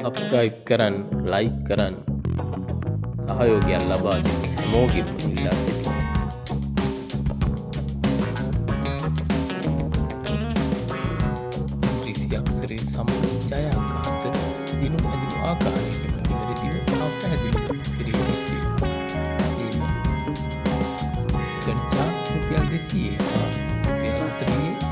Subscribe කරන්න, like කරන්න, සහයෝගයක් ලබා දෙන්න හැමෝගෙම ඉල්ලා සිටිනවා. ඉංග්‍රීසි අක්ෂරයේ සමග ජය අංක 4 දිනුම් ඇඳුම් ආකාරයට නිවැරදිව හා පැහැදිලිව කිරීම විසින්. එම සෙකන්ඩ් චාර්ජ් රුපියල් 200 හා රුපියල් 40